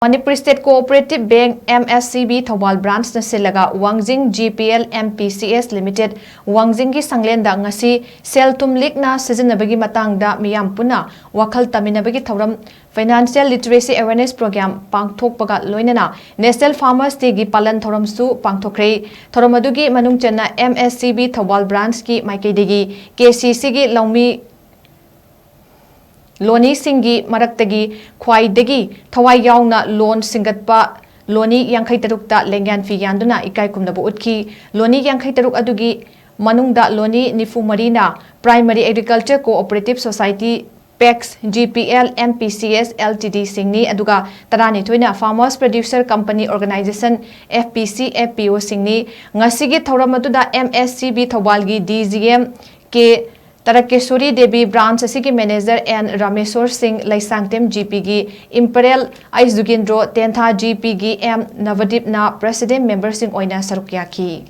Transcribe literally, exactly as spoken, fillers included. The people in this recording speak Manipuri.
Manipur State Cooperative Bank, M S C B, Thoubal branchꯅ ꯁꯤꯜꯂꯒ ꯋꯥꯡꯖꯤꯡ G P L M P C S Limited, ꯋꯥꯡꯖꯤꯡꯒꯤ ꯁꯪꯂꯦꯟꯗ ꯉꯁꯤ ꯁꯦꯜ ꯊꯨꯝ ꯂꯤꯛꯅ ꯁꯤꯖꯤꯟꯅꯕꯒꯤ ꯃꯇꯥꯡꯗ ꯃꯤꯌꯥꯝ ꯄꯨꯟꯅ ꯋꯥꯈꯜ ꯇꯥꯃꯤꯟꯅꯕꯒꯤ ꯊꯧꯔꯝ, Financial Literacy Awareness Program, ꯄꯥꯡꯊꯣꯛꯄꯒ ꯂꯣꯏꯅꯅ National Farmers Dayꯒꯤ ꯄꯥꯂꯟ ꯊꯧꯔꯝꯁꯨ ꯄꯥꯡꯊꯣꯛꯈ꯭ꯔꯦ꯫ ꯊꯧꯔꯝ ꯑꯗꯨꯒꯤ ꯃꯅꯨꯡ ꯆꯟꯅ M S C B Thoubal branchꯀꯤ ꯃꯥꯏꯀꯩꯗꯒꯤ K C Cꯒꯤ ꯂꯧꯃꯤ ꯂꯣꯅꯤꯁꯤꯡꯒꯤ ꯃꯔꯛꯇꯒꯤ ꯈ꯭ꯋꯥꯏꯗꯒꯤ ꯊꯋꯥꯏ ꯌꯥꯎꯅ ꯂꯣꯟ ꯁꯤꯡꯒꯠꯄ ꯂꯣꯅꯤ ꯌꯥꯡꯈꯩ ꯇꯔꯨꯛꯇ ꯂꯦꯡꯌꯥꯟ ꯐꯤ ꯌꯥꯟꯗꯨꯅ ꯏꯀꯥꯏ ꯈꯨꯝꯅꯕ ꯎꯠꯈꯤ꯫ ꯂꯣꯅꯤ ꯌꯥꯡꯈꯩ ꯇꯔꯨꯛ ꯑꯗꯨꯒꯤ ꯃꯅꯨꯡꯗ ꯂꯣꯅꯤ ꯅꯤꯐꯨ ꯃꯔꯤꯅ Primary Agriculture Cooperative Society, PACS, G P L M P C S L T D ꯁꯤꯡꯅꯤ, ꯑꯗꯨꯒ ꯇꯔꯥꯅꯤꯊꯣꯏꯅ Farmers Producer Company Organization, F P C, F P O ꯁꯤꯡꯅꯤ꯫ ꯉꯁꯤꯒꯤ ꯊꯧꯔꯝ ꯑꯗꯨꯗ M S C B ꯊꯧꯕꯥꯜꯒꯤ D G M K ꯇꯔꯀꯦꯁꯣꯔꯤ Devi, branch ꯑꯁꯤꯒꯤ manager N Rameshor Singh, Leishangthem G Pꯒꯤ Imperial H Jugendro, Tentha G Pꯒꯤ M ꯅꯕꯗꯤꯞꯅ president memberꯁꯤꯡ ꯑꯣꯏꯅ ꯁꯔꯨꯛ ꯌꯥꯈꯤ꯫